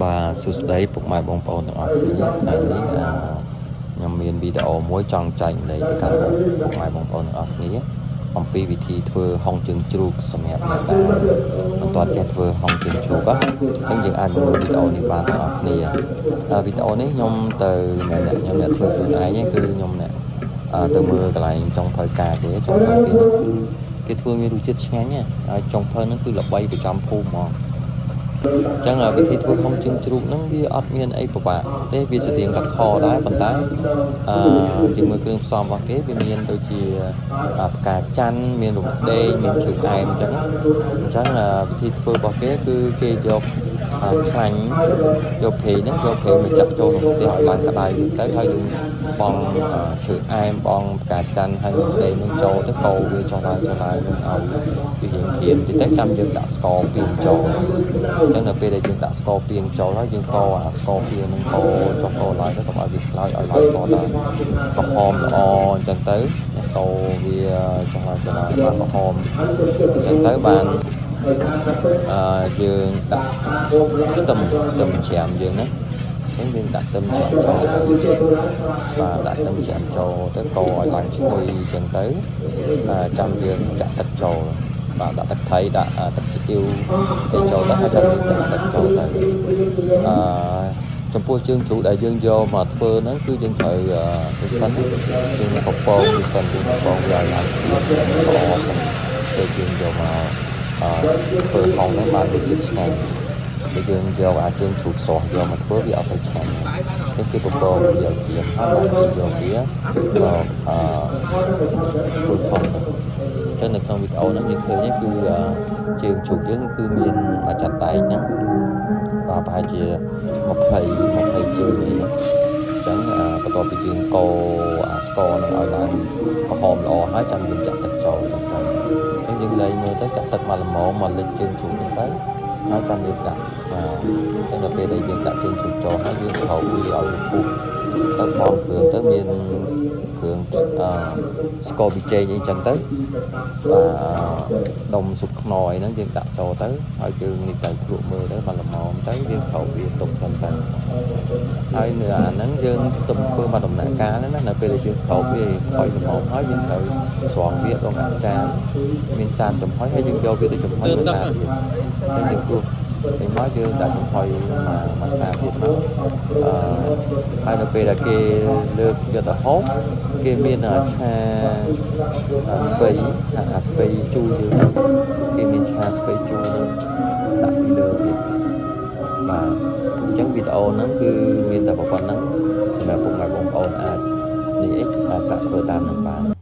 បាទសួស្តីពុកម៉ែបងប្អូនទាំងអស់គ្នាថ្ងៃនេះខ្ញុំមានវីដេអូមួយចង់ចែករំលែកទៅកាន់ពុកម៉ែបងប្អូនទាំងអស់គ្នាអំពីវិធីធ្វើហុងជើងជ្រូកសម្រាប់អ្នកដែលមិនទាន់ចេះធ្វើហុងជើងជ្រូកណាអញ្ចឹងយើងអាចមកមើលវីដេអូនេះបានទាំងអស់គ្នាវីដេអូនេះខ្ញុំទៅមិនអ្នកខ្ញុំអ្នកធ្វើខ្លួនឯងទេគឺខ្ញុំអ្នកទៅមើលកន្លែងចុងភៅការគេចុងភៅគេនេះគឺគេធ្វើមានរសជាតិឆ្ងាញ់ណាហើយចុងភៅហ្នឹងគឺល្បីប្រចាំភូមិហ្មង អញ្ចឹងវិធីធ្វើហុងជើងជ្រូកហ្នឹងវាអត់មានអីពិបាកទេវាស្តៀងតែខដែរប៉ុន្តែជាមួយគ្រឿងផ្សំរបស់គេវាមានដូចជាផ្កាច័ន្ទមានរំដេងមានឈើអែមអញ្ចឹងអញ្ចឹងវិធីធ្វើរបស់គេគឺគេយកខ្លាញ់យកប្រេងហ្នឹងយកប្រេងមកចាក់ចូលក្នុងខ្ទះឲ្យឡើងក្តៅទៅទៅហើយយើងបងឈើអែមបងផ្កាច័ន្ទហើយរំដេងហ្នឹងចូលទៅកូរវាចុះឡើងចុះឡើងនឹងឲ្យវារៀងក្រៀមតិចទៅចាំយើងដាក់ស្ករពីងចូល អញ្ចឹងនៅពេលដែលយើងដាក់ស្ករពាងចូលហើយយើងកូរអាស្ករពាងហ្នឹងកូរចុះកូរឡើងទៅកុំឲ្យវាខ្លោចឲ្យឡើងពណ៌តាក្រហមល្អអញ្ចឹងទៅកូរវាចុះឡើងចុះឡើងបានក្រហមអញ្ចឹងទៅបានយើងដាក់ខ្ទឹមខ្ទឹមច្រាមយើងណាអញ្ចឹងយើងដាក់ខ្ទឹមច្រាមចូលទៅបាទដាក់ខ្ទឹមច្រាមចូលទៅកូរឲ្យឡើងឈ្ងុយអញ្ចឹងទៅចាំយើងចាក់ទឹកចូលបាទដាក់ទឹកត្រីដាក់ទឹកស៊ីអ៊ីវអីចូលទៅហើយចាំយើងចាក់ទឹកចូលទៅចំពោះជើងជ្រូកដែលយើងយកមកធ្វើហ្នឹងគឺយើងត្រូវទៅសិនយើងបំពងវាសិនយើងបំពងវាឲ្យឡើងក្រៀមល្អសិនទៅយើងយកមកធ្វើហុងហ្នឹងបានរសជាតិឆ្ងាញ់បើយើងយកអាជើងជ្រូកស្រស់យកមកធ្វើវាអត់សូវឆ្ងាញ់ទេអញ្ចឹងគេបំពងវាឲ្យក្រៀមហើយបានគេយកវាមកធ្វើហុងអញ្ចឹងនៅក្នុងវីដេអូហ្នឹងយើងឃើញគឺជើងជ្រូកយើងគឺមានមួយចាត់ដែកហ្នឹងបាទប្រហែលជា20 20ជើងអីហ្នឹងអញ្ចឹងបន្ទាប់ពីយើងកូរអាស្ករហ្នឹងឲ្យឡើងក្រហមល្អហើយចាំយើងចាក់ទឹកចូលអញ្ចឹងទៅអញ្ចឹងយើងលែងមើលទៅចាក់ទឹកមកល្មមមកលិចជើងជ្រូកហ្នឹងទៅហើយចាំយើងដាក់បាទអញ្ចឹងដល់ពេលដែលយើងដាក់ជើងជ្រូកចូលហើយយើងក្រោកវាឲ្យវាពុះទៅបងគ្រឿងទៅមានគ្រឿងស្ករប៊ីចេងអីចឹងទៅបាទដុំស៊ុបខ្នុរអីហ្នឹងយើងដាក់ចូលទៅហើយយើងនេះទៅភ្លក់មើលទៅមកល្មមទៅយើងក្រោកវាទុកសិនទៅហើយនៅអាហ្នឹងយើងទំធ្វើមកដំណាក់កាលហ្នឹងណានៅពេលដែលយើងក្រោកវាផុយល្មមហើយយើងត្រូវស្រង់វាដងដាក់ចានមានចានចំហុយហើយយើងយកវាទៅចំហុយមួយសាទៀតអញ្ចឹងយើងដួសពេលមកយើងដាក់ចំហុយមួយមួយសាទៀតមកហើយនៅពេលដែលគេលើកយកទៅហូបគេមានឆាស្ពៃឆាស្ពៃជូរយើងហ្នឹងគេមានឆាស្ពៃជូរហ្នឹងដាក់ពីលើទៀតបាទអញ្ចឹងវីដេអូហ្នឹងគឺមានតែប៉ុណ្ណឹងសម្រាប់ពុកម៉ែបងប្អូនអាចនេះអីអាចសាកធ្វើតាមនឹងបាន។